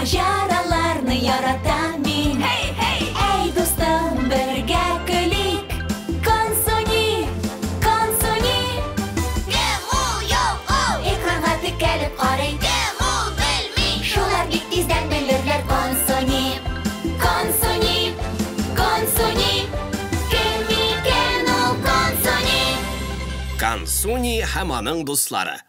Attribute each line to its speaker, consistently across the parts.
Speaker 1: Маҗараларны яратам мин.
Speaker 2: Һей, һей!
Speaker 1: Әй, дустым, бергә көлик. Консуни, Консуни.
Speaker 2: Кем ул, юк ул?
Speaker 1: Экранга текәлеп карый.
Speaker 2: Кем ул, белми.
Speaker 1: Шулар бик тиздән белерләр. Консуни, Консуни, Консуни. Кем икән ул Консуни?
Speaker 3: Консуни һәм аның дуслары.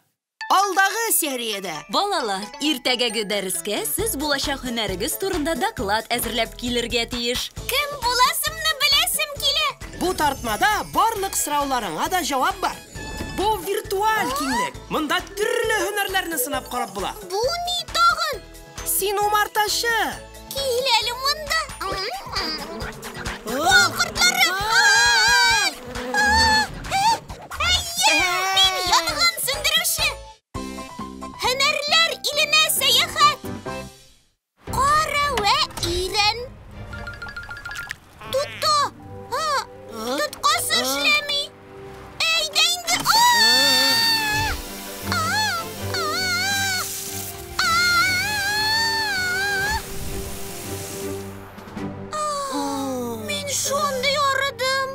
Speaker 4: Алдагы сериядә.
Speaker 5: Балалар, иртәгәге дәрескә сез булачак һөнәрегез турында доклад әзерләп килергә тиеш.
Speaker 2: Кем буласымны беләсем килә.
Speaker 4: Бу тартмада барлык сорауларыңа да җавап бар. Бу виртуаль киңлек. Монда төрле һөнәрләрне сынап карап була.
Speaker 2: Бу ни тагын?
Speaker 4: Син умартачы.
Speaker 2: Кил әле монда. Бал кортлары! Әйе, мин янгын сүндерүче. Һөнәрләр иленә сәяхәт. Кара вә ирен. Тотты. Тоткасы эшләми. Әйдә инде. Мин шундый арыдым.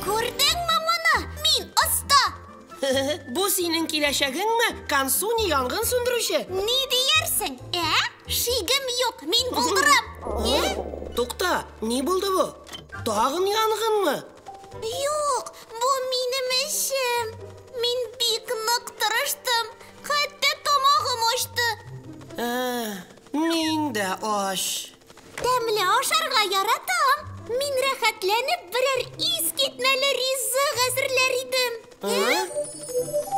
Speaker 2: Күрдеңме моны? Мин оста.
Speaker 4: Бу синең киләчәгеңме? Консуни янгын сүндерүче.
Speaker 2: Ни диярсең? Ә? Шигем юк, мин булдырам. Ә?
Speaker 4: Тукта, ни булды бу? Тагын янгынмы?
Speaker 2: Юк, бу минем эшем. Мин бик нык тырыштым. Хәтта тамагым ачты.
Speaker 4: Мин дә ач.
Speaker 2: Тәмле ашарга яратам. Мин рәхәтләнеп берәр искитмәле ризык әзерләр идем.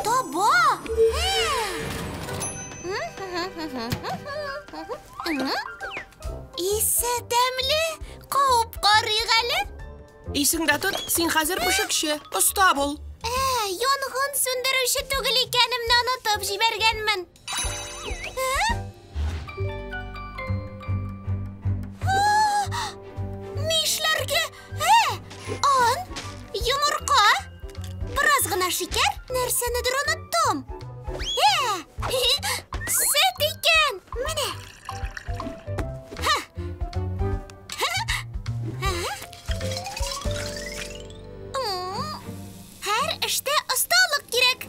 Speaker 2: Таба! Исе тәмле, кауып карыйк әле.
Speaker 4: Исеңдә тот, син хәзер пешекче, оста бул.
Speaker 2: Янгын сүндерүче түгел икәнемне онытып җибәргәнмен. Нишләргә? Он, йомырка, бераз гына шикәр, нәрсәнедер оныттым. Сөт икән! Менә. Һәр эштә осталык кирәк.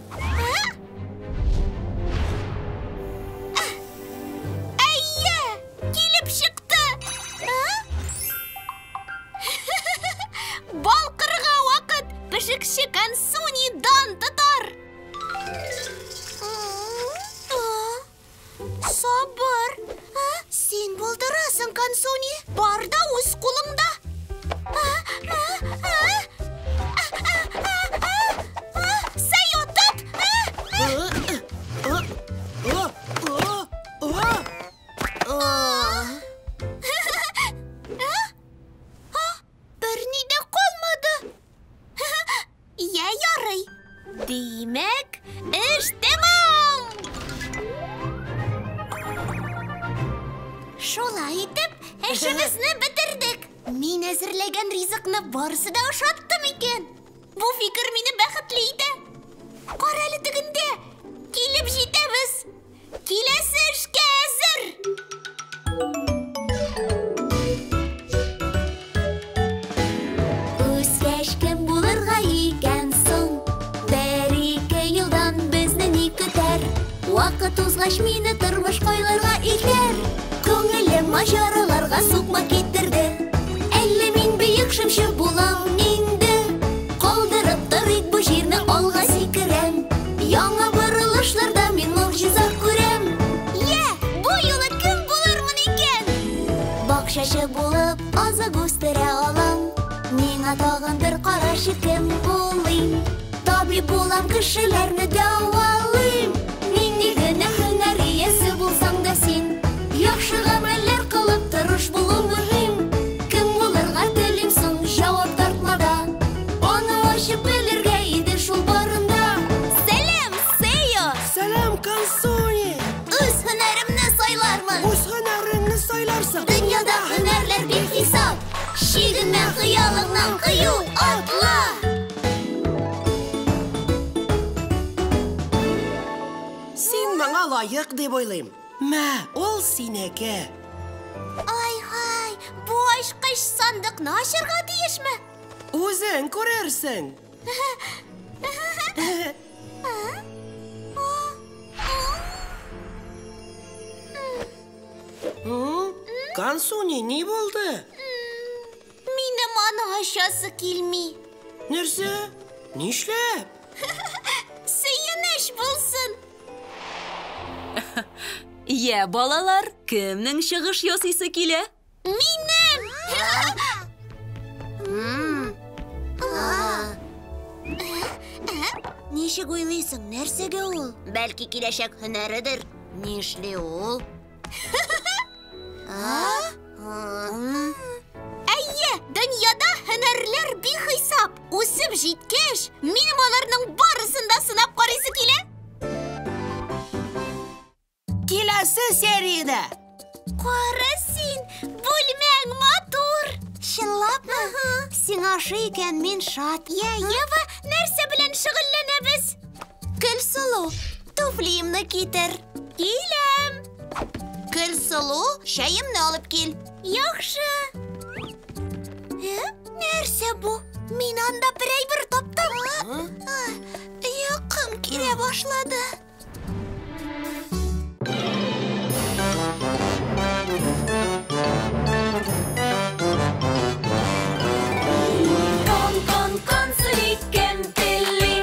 Speaker 2: Әйе, килеп чыкты. Балкырга вакыт, пешекче Консуни дан тотар. Сабыр. Син булдырасың, Консуни. Бар да үз кулыңда. Сәй отып. Берни дә калмады. Я ярый. Димәк, эш тәмам. Шулай итеп, эшебезне бетердек. Мин әзерләгән ризыкны барысы да ошаттым икән. Бу фикер мине бәхетле итә. Кара әле тегендә. Килеп җитәбез. Киләсе эшкә әзер.
Speaker 1: Үскәч кем булырга икән соң? Бер-ике елдан безне ни көтәр? Вакыт узгач мине тормыш кайларга илтәр? Күңелем маҗараларга сукмак китерде. Әллә мин бөек шымчы булам инде? Калдырып торыйк бу җирне, алга сикерәм. Яңа борылышларда мин могҗиза күрәм.
Speaker 2: Йә, бу юлы кем булырмын икән?
Speaker 1: Бакчачы булып азык үстерә алам. Миңа тагын бер карашы, кем булыйм? Табиб булам, кешеләрне дәвалыйм. Нинди генә һөнәр иясе булсаң да син, яхшы гамәлләр кылып тырыш булу мөһим. Кем булырга телим соң, җавап тартмада. Аны ачып белергә иде шул барында.
Speaker 2: Сәлам, Сео!
Speaker 4: Сәлам, Консуни!
Speaker 2: Үз һөнәремне сайлармын.
Speaker 4: Үз һөнәреңне сайларсың.
Speaker 2: Дөньяда һөнәрләр бихисап. Чигенмә хыялыңнан, кыю атла.
Speaker 4: дип уйлыйм. Мә, ул синеке.
Speaker 2: Ай-һай, бу ачкыч сандыкны ачарга тиешме?
Speaker 4: Үзең күрерсең. Консуни, ни булды?
Speaker 2: Минем аны ачасы килми.
Speaker 4: Нәрсә? Нишләп?
Speaker 2: Сөенеч булсын.
Speaker 5: Йә, балалар, кемнең чыгыш ясыйсы килә?
Speaker 2: Минем!
Speaker 1: Ничек уйлыйсың, нәрсәгә ул? Бәлки киләчәк һөнәредер. Нишли ул?
Speaker 2: Әйе, дөньяда һөнәрләр бихисап. Үсеп җиткәч, минем аларның барысын да сынап карыйсы килә.
Speaker 4: Киләсе сериядә.
Speaker 2: Кара син, бүлмәң матур.
Speaker 1: Чынлапмы? Сиңа ошый икән, мин шат.
Speaker 2: Йә, Ева, нәрсә белән шөгыльләнәбез?
Speaker 1: Көлсылу, туфлиемне китер.
Speaker 2: Киләм.
Speaker 1: Көлсылу, чәемне алып кил.
Speaker 2: Яхшы. Нәрсә бу? Мин анда бер әйбер таптым.
Speaker 1: Йокым килә башлады.
Speaker 5: Кон, кон, консуни, кем тели?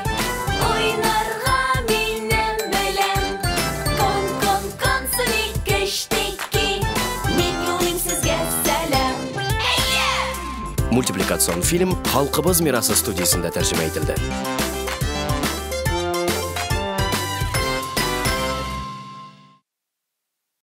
Speaker 5: Уйнарга минем белән. Кон, кон, консуни, кечтеки. Мин юлыйм сезгә сәлам.
Speaker 3: Мультипликацион фильм Халкыбыз мирасы студиясендә тәрҗемә ителде.